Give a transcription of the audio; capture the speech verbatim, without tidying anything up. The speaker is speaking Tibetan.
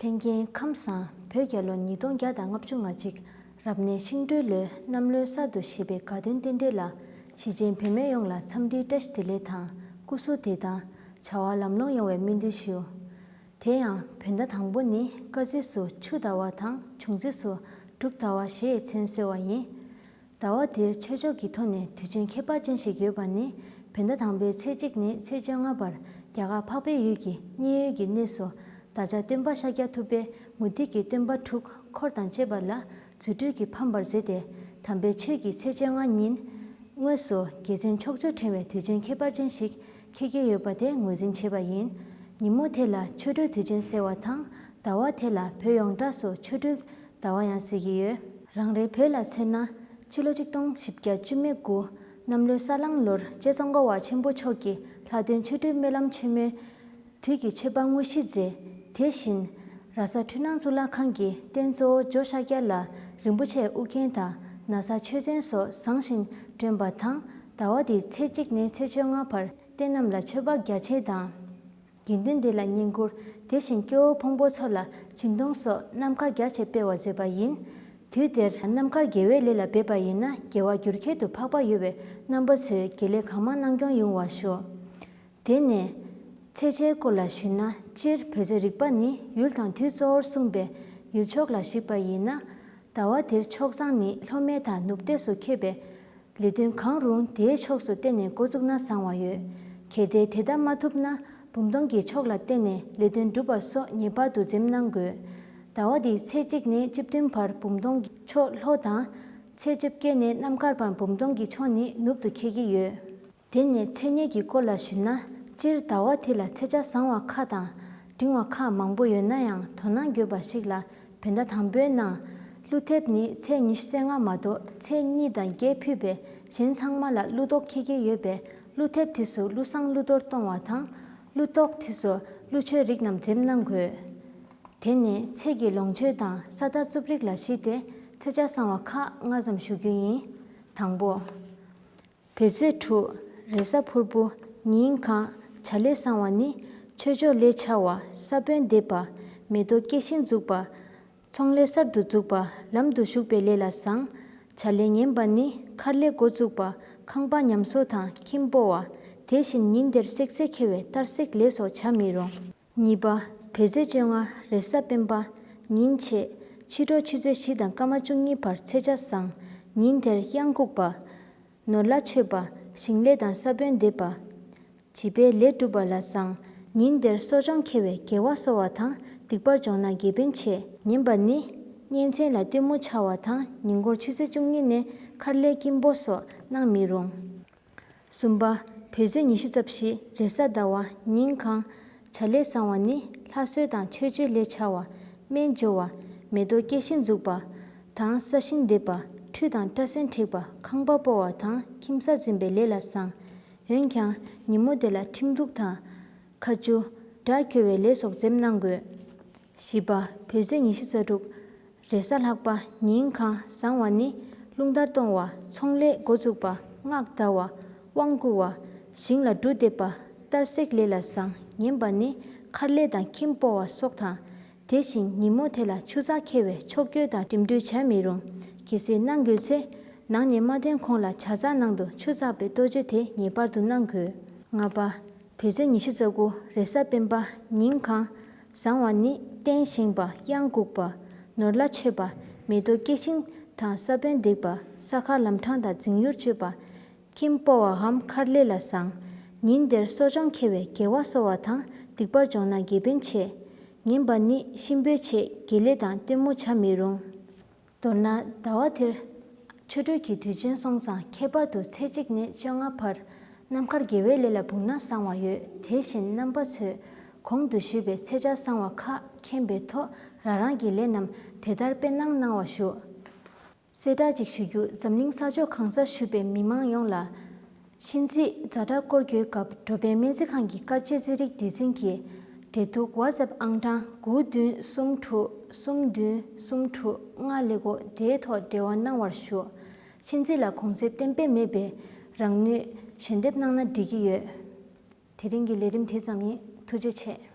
ལྷན་རྒྱས་ཁམས་བཟང་། བོད་རྒྱལ་ལོ་ཉིས་སྟོང་བརྒྱ་དང་ལྔ་བཅུ་ང་གཅིག་རབ་གནས་ཤིང་སྦྲུལ་ལོའི་གནམ་ལོའི་གསར་དུ་བཞད་པའི་དགའ་སྟོན་རྟེན་འབྲེལ་ལ། གཞིས་བྱེས་བོད་མི་ཡོངས་ལ་འཚམས་འདྲིའི་བཀྲ་ཤིས་བདེ་ལེགས་དང་། སྐུ་གཟུགས་བདེ་ཐང་། བྱ་བ་ལམ་ལྷོང་ཡོང་བའི་སྨོན་འདུན་ཞུ། དེ་ཡང་བོད་ཟླ་དང་པོ་ནི་སྐར་རྩིས་སུ་ཆུ་ཟླ་བ་དང་། འབྱུང་རྩིས་སུ་འབྲུག་ཟླ་བ་ཞེས་མཚན་གསོལ་བ་ཡིན། ཟླ་བ་འདིར་ཆོས་ཕྱོགས་ཀྱི་ཐོག་ནས་དུས་ཆེན་ཁྱད་པར་ཅན་ཞིག་ཡོད་པ་ནི། བོད་ཟླ་དང་པོའི་ཚེས་གཅིག་ནས་ཚེས་བཅོ་ལྔ་བར་རྒྱ་གར་འཕགས་པའི་ཡུལ་གྱི་མཉན་ཡོད་ཀྱི་གནས་སུ་བདག་ཅག་སྟོན་པ་ཤཱཀྱ་ཐུབ་པས་མུ་སྟེགས་ཀྱི་སྟོན་པ་དྲུག་འཁོར་དང་བཅས་པ་ལ་རྫུ་འཕྲུལ་གྱིས་ཕམ་པར་མཛད་དེ། དམ་པའི་ཆོས་ཀྱི་ཚེས་བཅོ་ལྔ་ཉིན་དངོས་སུ་རྒྱལ་མཚན་ཕྱོགས་བཅུར་འཕྲེང་བའི་དུས་ཆེན་ཁྱད་པར་ཅན་ཞིག་འཁེལ་གྱི་ཡོད་པ་དེ་ངོས་འཛིན་བྱས་པ་ཡིན། ཉིན་མོ་དེ་ལ་ཆོ་འཕྲུལ་དུས་ཆེན་ཟེར་བ་དང་། ཟླ་བ་དེ་ལ་བོད་ཡོངས་གྲགས་སུ་ཆོ་འཕྲུལ་ཟླ་བ་ཡང་ཟེར་གྱི་ཡོད། རང་རེའི་བོད་ལ་མཚོན་ན། སྤྱི་ལོ་ཆིག་སྟོང་བཞི་བརྒྱ་བཅུ་མེད་དགུ་གནམ་ལོའི་ས་གླང་ལོར་རྗེ་ཙོང་ཁ་པ་ཆེན་པོ་མཆོག་གིས་ལྷ་སྟོན་ཆོ་འཕྲུལ་སྨོན་ལམ་ཆེན་མོའི་དུས་ཀྱི་མཆོད་པ་དངོས་གཞི་མཛད། དེ་བཞིན་ར་ས་འཕྲུལ་སྣང་གཙུག་ལག་ཁང་གི་རྟེན་གཙོ་བོ་ཇོ་ཤཱཀྱ་ལ་རིན་པོ་ཆེའི་དབུ་རྒྱན་དང་ན་བཟའ་མཆོད་རྟེན་སོགས་བཟང་ཞིང་བསྐྲུན་པ་དང་། ཟླ་བ་འདིའི་ཚེས་གཅིག་ནས་ཚེས་བཅོ་ལྔ་བར་རྟེན་རྣམས་ལ་མཆོད་པ་རྒྱ་ཆེ་དང་། དགེ་འདུན་སྡེ་ལ་བསྙེན་བཀུར། དེ་བཞིན་སྐྱེ་བོ་ཕོངས་པོ་ཚོ་ལ་སྦྱིན་གཏོང་སོགས་རྣམ་དཀར་རྒྱ་ཆེ་སྤེལ་བར་མཛད་པ་ཡིན། དུས་དེར་རྣམ་དཀར་དགེ་བའི་ལས་ལ་འབད་པ་ཡིན་ན། དགེ་བ་རྒྱུར་ཁྱད་དུ་འཕགས་པ་ཡོད་པས། རྣམ་པ་ཚོས་དགེ་ལས་གང་མང་གནང་སྐྱོང་ཡོང་བར་ཞུ། དེ་ནས་ཚེས་ཆའི་སྐོར་ལ་ཞུས་ན། སྤྱིར་བོད་ཚེས་རིག་པ་ནི་ཡུལ་དང་དུས་གཙོ་བོར་གསུངས་པས། ཡུལ་ཕྱོགས་ལ་གཞིགས་པ་ཡིན་ན། ཟླ་བ་དེར་ཕྱོགས་བཟང་ནི་ལྷོ་སྨད་དང་ནུབ་བལྟས་སུ་འཁེལ་བས། ལས་དོན་གང་རུང་དེའི་ཕྱོགས་སུ་བལྟས་ནས་འགོ་བཙུགས་ན་བཟང་བ་ཡོད། གལ་ཏེ་དེ་ལྟར་མ་ཐུབ་ན། འབུམ་སྟོང་གི་ཕྱོགས་ལ་བལྟས་ནས་ལས་དོན་སྒྲུབ་པ་སོགས་ངེས་པར་དུ་འཛེམ་གནང་དགོས། ཟླ་བ་འདིའི་ཚེས་གཅིག་ནས་བཅུ་བདུན་བར་འབུམ་སྟོང་གི་ཕྱོགས་ལྷོ་དང་། ཚེས་བཅོ་བརྒྱད་ནས་གནམ་དཀར་བར་འབུམ་སྟོང་གི་ཕྱོགས་ནི་ནུབ་ཏུ་འཁེལ་གྱི་ཡོད། དེ་ནས་མཚན་ཉིད་ཀྱི་སྐོར་ལ་ཞུས་ན། སྤྱིར་ཟླ་བ་དེ་ལ་ཚེས་ཆ་བཟང་བ་ཁག་དང་འབྲིང་བ་ཁག་མང་པོ་ཡོད་ན་ཡང་། དོ་སྣང་དགོས་པ་ཞིག་ལ། བོད་ཟླ་དང་པོའི་ནང་ཀླུ་ཐེབས་ནི་ཚེས་ཉི་ཤུ་རྩ་ལྔ་མ་གཏོགས་ཚེས་གཉིས་དང་བརྒྱད་ཕུད་པའི་གཞན་ཚང་མ་ལ་ཀླུ་གཏོགས་འཁེལ་གྱི་ཡོད་པས། ཀླུ་ཐེབས་དུས་སུ་ཀླུ་བསང་ཀླུ་གཏོར་གཏོང་བ་དང་། ཀླུ་གཏོགས་དུས་སུ་ཀླུ་མཆོད་རིགས་རྣམས་འཛེམ་གནང་དགོས། དེ་ནས་ཚེས་ཀྱི་ལོངས་སྤྱོད་དང་ས་བདག་རྩུབ་རིགས་ལ་གཞིགས་ཏེ་ཚེས་ཆ་བཟང་བ་ཁག་ལྔ་ཙམ་ཞུ་རྒྱུ་ཡིན། དང་པོ། བོད་ཚེས་དྲུག་རེས་གཟའ་ཕུར་བུ། ཉིན་གང་། བྱ་ལས་བཟང་བ་ནི། ཆོས་ཕྱོགས་ལས་འཆའ་བ། ས་བོན་འདེབས་པ། མེ་ཏོག་སྐྱེ་ཤིང་འཛུགས་པ། ཚོང་ལས་གསར་དུ་འཛུགས་པ། ལམ་དུ་ཞུགས་པའི་ལས་ལ་བཟང་། བྱ་ལས་ངན་པ་ནི། མཁར་ལས་འགོ་བཙུགས་པ། ཁང་པ་ཉམས་གསོ་དང་ཁྱིམ་སྤོ་བ། དེ་བཞིན་ཉིན་དེར་བསྲེག་རྫས་འཁེལ་བའི་གཏར་བསྲེག་ལས་སོགས་བྱ་མི་རུང་། གཉིས་པ། བོད་ཚེས་བཅོ་ལྔ་རེས་གཟའ་སྤེན་པ། ཉིན་ཕྱེད། ཕྱི་དྲོ་ཆུ་ཚོད་བཞི་དང་སྐར་མ་བཅུ་གཉིས་བར་ཚེས་ཆ་བཟང་། ཉིན་དེར་གཡང་འགུགས་པ། ནོར་ལྷ་མཆོད་པ། ཞིང་ལས་དང་ས་བོན་འདེབས་པ། བྱིས་པའི་ལས་སྒྲུབ་པ་ལ་བཟང་། ཉིན་དེར་གསོ་སྦྱོང་འཁེལ་བའི་དགེ་བ་གསོ་བ་དང་། སྡིག་པར་སྦྱོང་ན་དགེ་ཕན་ཆེ། ངན་པ་ནི། གཉེན་ཚན་ལ་སྟོན་མོ་འཆའ་བ་དང་། ཉིན་གུང་ཆུ་ཚོད་བཅུ་གཉིས་ནས་མཁར་ལས་སྐྱིན་པོ་སོགས་གནང་མི་རུང་། གསུམ་པ། བོད་ཚེས་ཉི་ཤུ་རྩ་བཞི་རེས་གཟའ་ཟླ་བ། ཉིན་གང་། བྱ་ལས་བཟང་བ་ནི། ལྷ་གསོལ་དང་ཆོས་སྤྱོད་ལས་འཆའ་བ། སྨན་སྦྱོར་བ། མེ་ཏོག་སྐྱེ་ཤིང་འཛུགས་པ། དང་ས་ཞིང་འདེབས་པ། ཁྲུས་དང་སྐྲ་སེན་བྲེག་པ། ཁང་པ་སྤོ་བ་དང་ཁྱིམ་ས་འཛིན་པའི་ལས་ལ་བཟང་། འོན་ཀྱང་ཉིན་མོ་དེ་ལ་ཁྲིམས་གཏུག་དང་། ཁ་ཆུ། དགྲ་འཁྱོལ་བའི་ལས་སོགས་འཛེམ་གནང་དགོས། བཞི་པ། བོད་ཚེས་ཉི་ཤུ་རྩ་དྲུག་རེས་གཟའ་ལྷག་པ། ཉིན་གང་། བཟང་བ་ནི། རླུང་དར་གཏོང་བ། ཚོང་ལས་འགོ་བཙུགས་པ། སྔགས་བཟླ་བ། དབང་བསྐུར་བ། ཞིང་ལ་འབྲུ་འདེབས་པ། གཏར་བསྲེག་ལས་ལ་བཟང་། ངན་པ་ནི། མཁར་ལས་དང་ཁྱིམ་སྤོ་བ་སོགས་དང་། དེ་བཞིན་ཉིན་མོ་དེ་ལ་ཆུ་ཚགས་འཁེལ་བའི་ཕྱོགས་བསྐྱོད་དང་འགྲིམ་འགྲུལ་བྱ་མི་རུང་། གལ་སྲིད་གནང་དགོས་ཚེ། ནང་ནས་མ་ཐོན་གོང་ལ་ཇ་ཚགས་ནང་དུ་ཆུ་ཚགས་པའི་ལྟོ་ཆས་དེ་ངེས་པར་དུ་གནང་དགོས། ལྔ་པ། བོད་ཚེས་ཉི་ཤུ་རྩ་དགུ་རེས་གཟའ་སྤེན་པ། ཉིན་གང་། བཟང་བ་ནི། རྟེན་བཞེངས་པ། གཡང་འགུགས་པ། ནོར་ལྷ་མཆོད་པ། མེ་ཏོག་སྐྱེ་ཤིང་དང་ས་བོན་འདེབས་པ། ས་ཁ་ལམ་འཕྲང་དང་རྫིང་ཡུར་མཆོད་པ། ཁྱིམ་སྤོ་བའམ་མཁར་ལས་ལ་བཟང་། ཉིན་དེར་གསོ་སྦྱོང་འཁེལ་བའི་དགེ་བ་གསོ་བ་དང་སྡིག་པར་སྦྱོང་ན་དགེ་ཕན་ཆེ། ངན་པ་ནི། གཤིན་པོའི་ཆེད་དགེ་ལས་དང་སྟོན་མོ་བྱ་མི་རུང་། མདོར་ན། ཟླ་བ་དེར་ཆོ་འཕྲུལ་གྱི་དུས་ཆེན་སོང་ཙང་། ཁྱད་པར་དུ་ཚེས་གཅིག་ནས་བཅོ་ལྔ་བར་རྣམ་དཀར་དགེ་བའི་ལས་ལ་འབུངས་ན་བཟང་བ་ཡོད། དེ་བཞིན་རྣམ་པ་ཚོས་གོང་དུ་ཞུས་པའི་ཚེས་ཆ་བཟང་བ་ཁག་མཁྱེན་པའི་ཐོག་རང་རང་གི་ལས་རྣམས་དེ་ལྟར་སྤེལ་གནང་གནང་བ་ཞུ། གསལ་བསྒྲགས་ཅིག་ཞུ་རྒྱུ། འཛམ་གླིང་ས་ཕྱོགས་གང་སར་བཞུགས་པའི་མི་མང་ཡོངས་ལ། གཤིན་རྩིས་ཛ་དྲག་སྐོར་སྐྱོད་སྐབས་འགྲོ་ཕན་སྨན་རྩིས་ཁང་གི་དཀའ་སྤྱད་རྩིས་རིག་སྡེ་ཚན་གྱི་འབྲེལ་གཏུག་WhatsApp་ཨང་གྲངས་དགུ་བདུན་གསུམ་དྲུག་གསུམ་བདུན་གསུམ་དྲུག་ལྔ་ཀླད་ཀོར་དེའི་ཐོག་འབྲེལ་བ་གནང་བར་ཞུ། གཤིན་རྩིས་ལ་གོང་ཚད་གཏན་འབེབས་མེད་པས་རང་ནུས་ཞལ་འདེབས་གནང་ན་འགྲིག་གི་ཡོད། དེ་རིང་གི་ལས་རིམ་དེ་ཙམ་ཡིན། ཐུགས་རྗེ་ཆེ།